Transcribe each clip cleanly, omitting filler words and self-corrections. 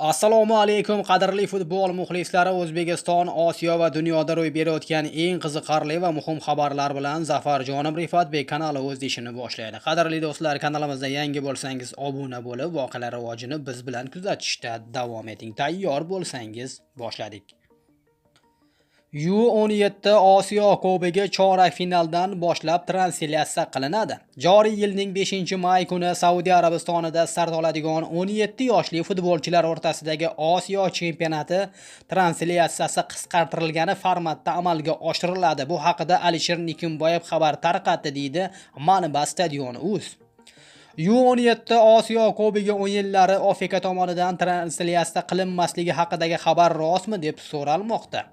Assalomu alaykum, qadrli futbol muxlislari. O'zbekiston, Osiyo va dunyoda ro'y berayotgan eng qiziqarli va muhim xabarlar bilan Zafarjonov Rifatbek kanali o'z ishini boshlaydi. Qadrli do'stlar, kanalimizda yangi bo'lsangiz, obuna bo'lib, voqealar rivojini biz bilan kuzatishda davom eting. Tayyor bo'lsangiz, boshladik. U17 Osiyo Kubogi chorak finaldan boshlab translyatsiya qilinadi. Joriy yilning 5-may kuni Saudiya Arabistonida start oladigan 17 yoshli futbolchilar o'rtasidagi Osiyo chempionati translyatsiyasi qisqartirilgani formatda amalga oshiriladi. Bu haqida Alisher Nikimboyev xabar tarqatdi, deydi manba Stadion.uz. U17 Osiyo Kubogi o'yinlari OFK tomonidan translyatsiya qilinmasligi haqidagi xabar rostmi, deb so'ralmoqda.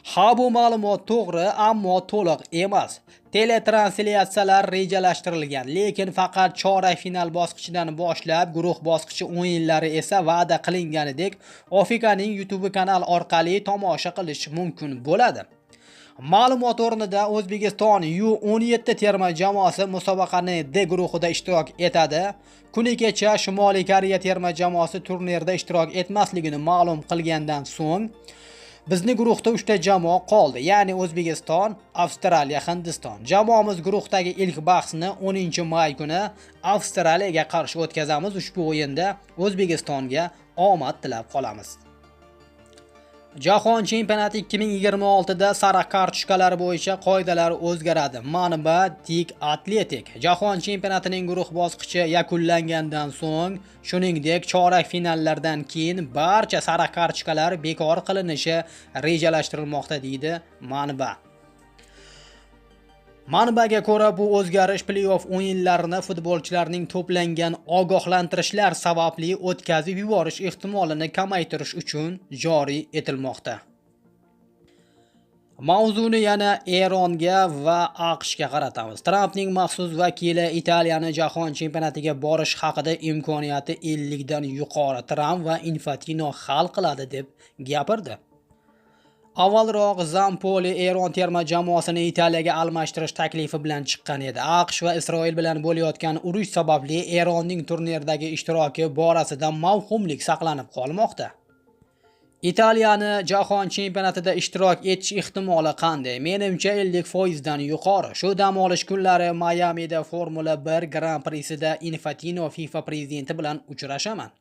Ha, bu ma'lumot to'g'ri, ammo to'liq emas. Teletranslyatsiyalar rejalashtirilgan, lekin faqat chorak final bosqichidan boshlab, guruh bosqichi o'yinlari esa va'da qilinganidek OFKning YouTube kanal orqali tomosha qilish mumkin bo'ladi. Ma'lumot o'rnida, O'zbekiston U17 terma jamoasi musobaqani D guruhida ishtirok etadi. Kuni kecha Shimoliy Koreya terma jamoasi turnirda ishtirok etmasligini ma'lum qilgandan so'ng bizni guruhda 3 ta jamoa qoldi, ya'ni O'zbekiston, Avstraliya, Hindiston. Jamoamiz guruhdagi ilk bahsni 10-may kuni Avstraliyaga qarshi o'tkazamiz. Ushbu o'yinda O'zbekistonga omad tilab qolamiz. Jahon chempionati 2026 da sariq kartochkalar bo'yicha qoidalar o'zgaradi. Manba: The Athletic. Jahon chempionatining guruh bosqichi yakunlangandan so'ng, shuningdek, chorak finallardan keyin barcha sariq kartochkalar bekor qilinishi rejalashtirilmoqda, deydi manba. Manbaga ko'ra, bu o'zgarish play-off o'yinlarini futbolchilarning to'plangan ogohlantirishlar sababli o'tkazib yuborish ehtimolini kamaytirish uchun joriy etilmoqda. Mavzuni yana Eronga va AQShga qaratamiz. Trampning maxsus vakili Italiyani jahon chempionatiga borish haqida imkoniyati 50 dan yuqori, Tramp va Infantino hal qiladi, deb gapirdi. Avvalroq Zampoli Eron terma jamoasini Italiyaga almashtirish taklifi bilan chiqqan edi. AQSh va Isroil bilan bo'layotgan urush sababli Eronning turnirdagi ishtiroki borasida mavhumlik saqlanib qolmoqda. Italiyani jahon chempionatida ishtirok etish ehtimoli qanday? Menimcha, 50% dan yuqori. Shu dam olish kunlari Mayamida Formula 1 Gran Prix'sida Infantino, FIFA prezidenti bilan uchrashaman.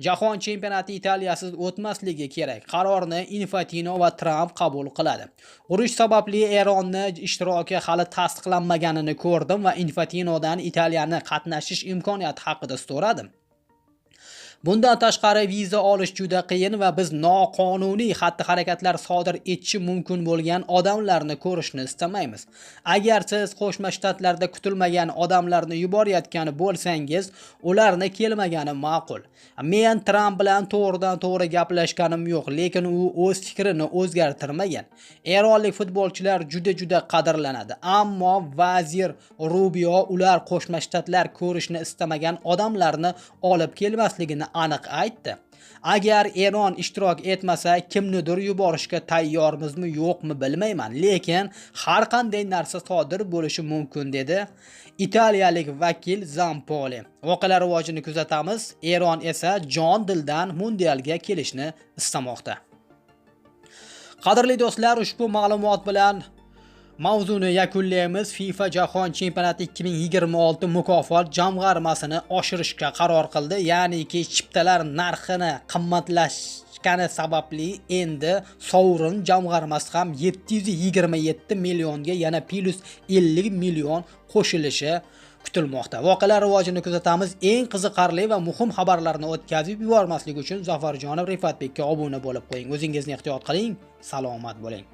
Jahon chempionati Italiyasiz o'tmasligi kerak. Qarorni Infantino va Tramp qabul qiladi. Urush sababli Eronni ishtiroki hali tasdiqlanmaganini ko'rdim va Infantinodan Italiyani qatnashish imkoniyati haqida so'radim. Bundan tashqari, viza olish juda qiyin va biz noqonuniy xatti-harakatlar sodir etishi mumkin bo'lgan odamlarni ko'rishni istamaymiz. Agar siz Qo'shma Shtatlarda kutilmagan odamlarni yuborayotgan bo'lsangiz, ularni kelmagani ma'qul. Men Tramp bilan to'g'ridan-to'g'ri gaplashganim yo'q, lekin u o'z fikrini o'zgartirmagan. Eronlik futbolchilar juda-juda qadrlanadi, ammo vazir Rubio ular Qo'shma Shtatlar ko'rishni istamagan odamlarni olib kelmasligini aniq aytdi. Agar Eron ishtirok etmasa, kimnidir yuborishga tayyormizmi, yo'qmi, bilmayman, lekin har qanday narsa sodir bo'lishi mumkin, dedi italiyalik vakil Zampoli. Voqealar rivojini kuzatamiz. Eron esa jon dildan mundialga kelishni istamoqda. Qadrli do'stlar, ushbu ma'lumot bilan mavzuni yakunlaymiz. FIFA Jahon chempionati 2026 mukofot jamg'armasini oshirishga qaror qildi. Ya'niki chiptalar narxini qimmatlashgani sababli endi sovrin jamg'armasi ham 727 millionga yana plyus 50 million qo'shilishi kutilmoqda. Voqealar rivojini kuzatamiz. Eng qiziqarli va muhim xabarlarni o'tkazib yubormaslik uchun Zafarjonov Rifatbekka obuna bo'lib qo'ying. O'zingizni ehtiyot qiling, salomat bo'ling.